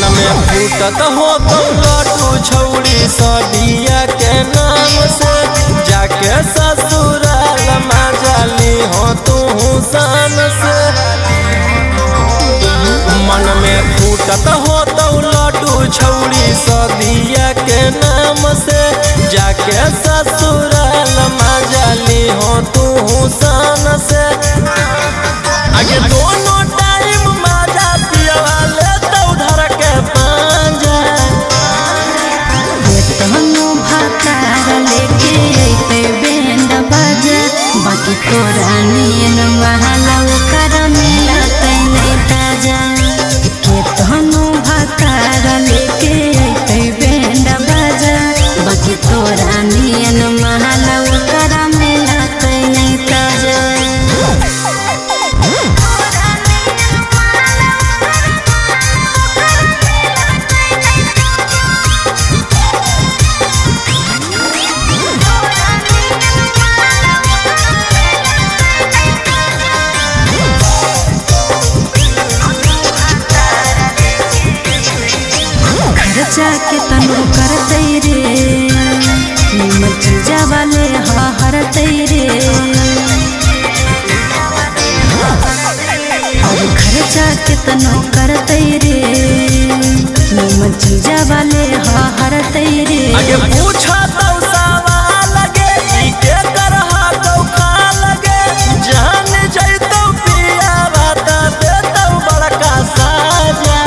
मन में फूटत हो तो लड्डू छौड़ी सदिया के नाम से, जाके ससुराल मजाली हो तू शान से। मन में फूटत हो तो लड्डू छौड़ी सदिया के नाम से, जाके ससुराल मजाली हो तू शान से। आगे दोनों टाइम मजा पियवा ले तो धर के पांजा। तहनु भातार लेके अइते बैंड बाजा, बाकी तोरा नियन महला ओकर मिलतै नै ताजा। के तहनु भातार लेके अइते बैंड बाजा, बाकी तोरा नियन महला ओकर मिलतै नै ताजा। खर्चा के तनु करतै रे, निमन चीजा वाले हरतै रे। और खर्चा के तनु करतै रे, निमन चीजा वाले हरतै रे। आगे पूछा तो सवाल लगे, ई के करहा तो खा लगे, जान जैतौ पिया बात देतौ बड़का साजा।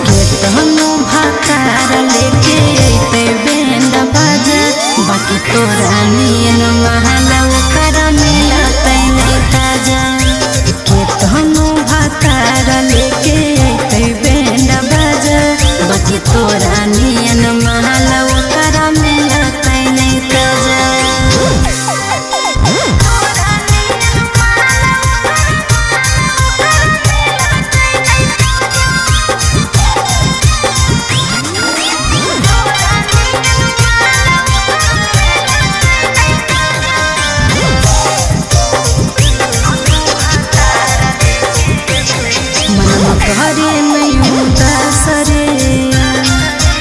के तहनु भातार लेके अइते बैंड बाजा, बाकी तोरा नियन महला ओकर मिलतै नै ताजा। के तहनु भातार लेके अइते बैंड बाजा, बाकी तोरा नियन महला ओकर मिलतै नै ताजा। मनवा करे नहीं उदास रे,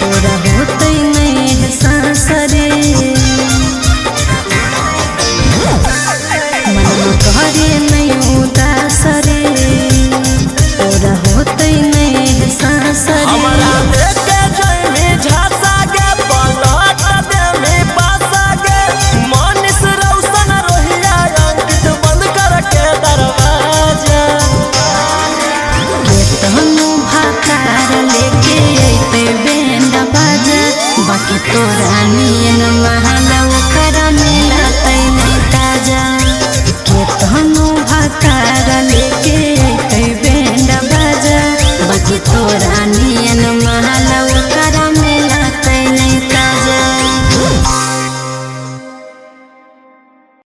तोरा होतै नहीं एहसास रे। मनवा करे नहीं उदास रे, तोरा होतै नहीं एहसास रे। हमरा देखे जइमी झांसा गे, पलट देमी पासा गे, मनीष रौशन रोहिया अंकित बंद करके दरवाजा। के तहनु भातार लेके अइते बैंड बाजा, बाकी तोरा नियन महला